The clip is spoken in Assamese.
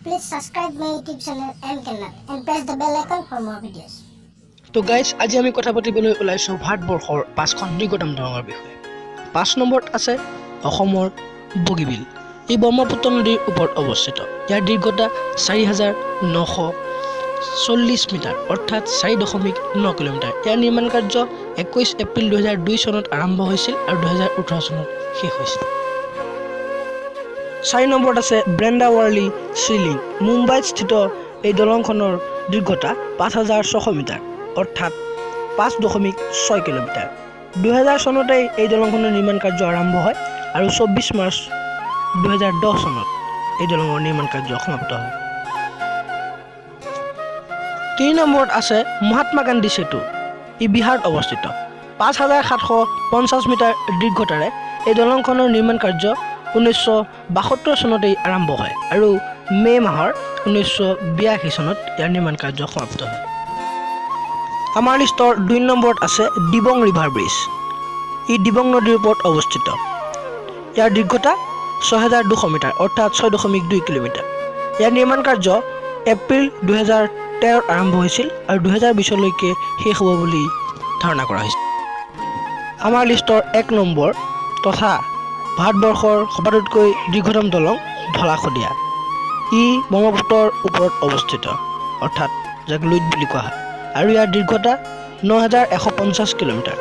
Please subscribe my YouTube channel M Nath and press the bell icon for more videos. তো গাইজ, আজি আমি কথা পাতিবলৈ ওলাইছোঁ ভাৰতবৰ্ষৰ পাঁচখন দীৰ্ঘতম দলঙৰ বিষয়ে। 5 নম্বৰত আছে অসমৰ বগীবিল। ই ব্ৰহ্মপুত্ৰ নদীৰ ওপৰত অৱস্থিত। ইয়াৰ দীৰ্ঘতা 4940 মিটাৰ, অৰ্থাৎ 4.9 কিলোমিটাৰ। ইয়াৰ নিৰ্মাণ কাৰ্য 21 এপ্ৰিল 2002 চনত আৰম্ভ হৈছিল আৰু 2018 চনত শেষ হৈছিল। 4 নম্বৰত আছে বেন্দ্ৰা ৱাৰ্লি চি লিংক। মুম্বাইত স্থিত এই দলংখনৰ দীৰ্ঘতা 5600 মিটাৰ, অৰ্থাৎ 5.6 কিলোমিটাৰ। 2000 চনতেই এই দলংখনৰ নিৰ্মাণ কাৰ্য আৰম্ভ হয় আৰু 24 মাৰ্চ 2010 চনত এই দলঙৰ নিৰ্মাণ কাৰ্য সমাপ্ত হয়। 3 নম্বৰত আছে মহাত্মা গান্ধী সেতু। ই বিহাৰত অৱস্থিত। 5750 মিটাৰ দীৰ্ঘতাৰে এই দলংখনৰ নিৰ্মাণ কাৰ্য 1972 চনতেই আৰম্ভ হয় আৰু মে' মাহৰ 1982 চনত ইয়াৰ নিৰ্মাণ কাৰ্য সমাপ্ত হয়। আমাৰ লিষ্টৰ 2 নম্বৰত আছে দিবং ৰিভাৰ ব্ৰিজ। ই দিবং নদীৰ ওপৰত অৱস্থিত। ইয়াৰ দীৰ্ঘতা 6200 মিটাৰ, অৰ্থাৎ 6.2 কিলোমিটাৰ। ইয়াৰ নিৰ্মাণ কাৰ্য এপ্ৰিল 2013ত আৰম্ভ হৈছিল আৰু 2020লৈকে শেষ হ'ব বুলি ধাৰণা কৰা হৈছে। আমাৰ লিষ্টৰ 1 নম্বৰ তথা ভাৰতবৰ্ষৰ সবাতোতকৈ দীৰ্ঘতম দলং ঢলা শদিয়া। ই ব্ৰহ্মপুত্ৰৰ ওপৰত অৱস্থিত, অৰ্থাৎ যাক লুইত বুলি কোৱা হয়, আৰু ইয়াৰ দীৰ্ঘতা 9150 কিলোমিটাৰ।